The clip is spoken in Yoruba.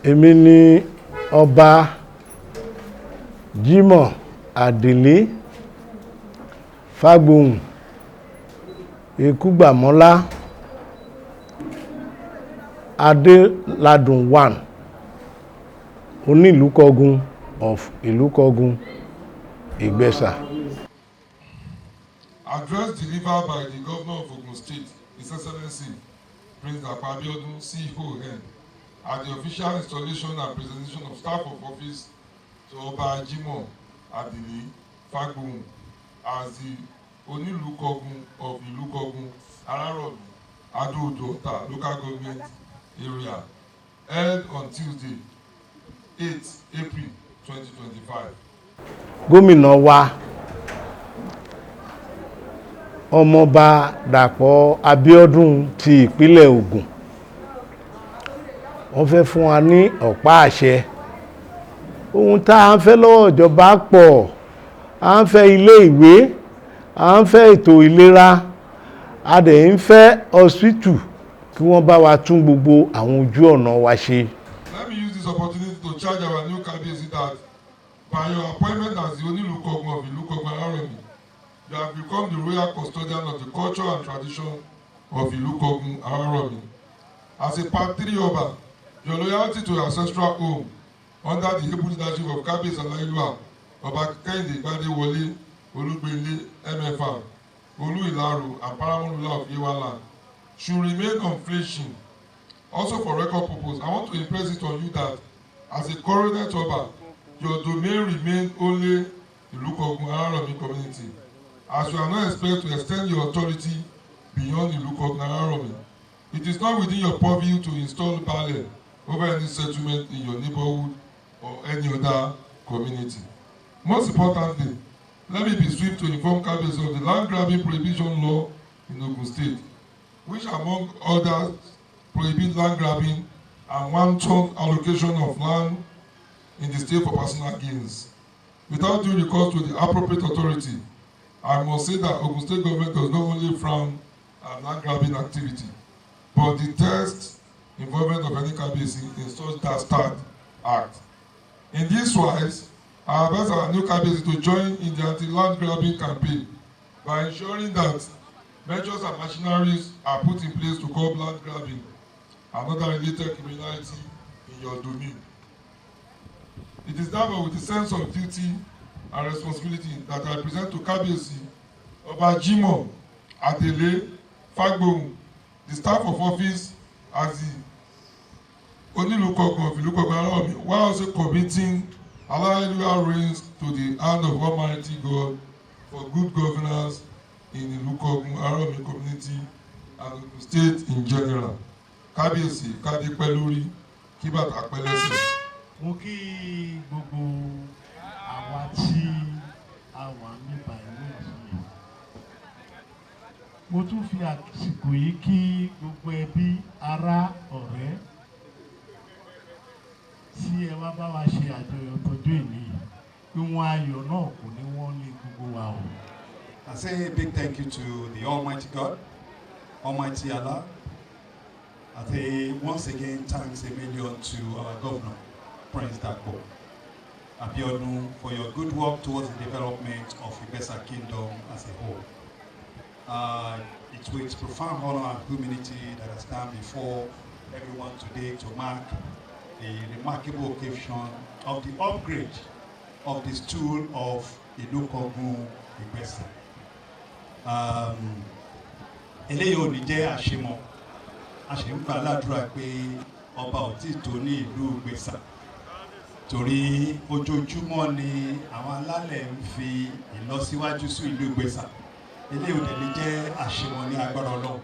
Èmi ni Ọba Jimoh Adele Fagbohun Ikúgbàmọ́lá Adéladùn 1, Onílùkọ̀gùn of Ìlúkọ̀gùn, Ìgbẹ́sà. Address delivered by the Governor of Ogun State, His Excellency Prince Dapo Abiodun, CON, at the official installation and presentation of staff of office to Oba Jimoh Adele Fagbohun as the Onilukogun of Ilukogun, Araromi, Ado-Odo Ota Local Government Area, held on Tuesday, 8 April 2025. Gómìnà wa, Ọmọọba Dàpọ̀ Abíọ́dún ti ìpínlẹ̀ Ògùn, wọ́n fẹ́ fún wa ní ọ̀pá àṣẹ. Ohun tá à ń fẹ́ lọ́wọ́ ìjọba pọ̀. À ń fẹ́ ilé ìwé, à ń fẹ́ ètò ìlera, a dẹ̀ ń fẹ́ hospital, kí wọ́n bá wa tún gbogbo àwọn ojú ọ̀nà wa ṣe. Let me use this opportunity to charge our new Kabiyesi that by your appointment as the Onilukogun of Ilukogun Araromi, you have become the royal custodian of the culture and tradition of Ilukogun Araromi. As a Part 3 Oba, your loyalty to your ancestral home under the able leadership of Kabiyesi Alayeluwa Ọba Kehinde Gbadewole Olugbenle MFR, Olu Ilaro and paramount ruler of Yewa land, should remain unflinching. Also, for record purpose, I want to impress it on you that as a coronet Oba, your domain remain only Ilukogun Araromi community, as you are not expected to extend your authority beyond Ilukogun Araromi. It is not within your purview to install baale over any settlement in your neighborhood or any other community. Most importantly, let me be swift to inform Kabiyesi of the land grabbing prohibition law in Ogun State, which, among others, prohibit land grabbing and wanton allocation of land in the state for personal gains. Without due recourse to the appropriate authority, I must say that Ogun State government does not only frown at land grabbing activity, but detests involvement of any Kabiyesi in such dastard act. In this wise, I advise our new Kabiyesi to join in the anti-land grabbing campaign by ensuring that measures and machineries are put in place to curb land grabbing and other related criminality in your domain. It is therefore with a sense of duty and responsibility that I present to Kabiyesi Ọba Jimoh Adele Fagbohun the staff of office as the Onilukogun of Ilukogun Araromi, while also committing Alayeluwa reigns to the hand of Almighty God for good governance in Ilukogun Araromi community and Ogun State in general. Kábíyèsí, kádé pẹ́ lórí, kí bàtà pẹ́ lẹ́sẹ̀. Mo kí gbogbo àwa tí a wà nípa ìlú yìí. Mo tún fi àsìkò yìí kí gbogbo ẹbí, ará, ọ̀rẹ́ tí ẹ wá bá wa ṣe àjọyọ̀ tọjọ́ òní yìí. Ìwọ̀n ayọ̀ náà kò ní wọ́n lé gbogbo wa o. I say a big thank you to the Almighty God, Almighty Allah. I say once again thanks a million to our governor, Prince Dapo Abiodun, for your good work towards the development of Igbesa Kingdom as a whole. It's with profound honor and humility that I stand before everyone today to mark the remarkable occasion of the upgrade of the stool of Ilukogun Igbesa. Eléyìí ò ní jẹ́ àṣemọ. A sì ń gbà ládùúrà pé ọba ò tí tó ní ìlú Ìgbésà, torí ojoojúmọ́ ni àwọn alálẹ̀ ń fi ìlọsíwájú sí ìlú Ìgbésà. Eléyìí ò dẹ̀ ní jẹ́ àṣemọ ní agbára Ọlọ́run.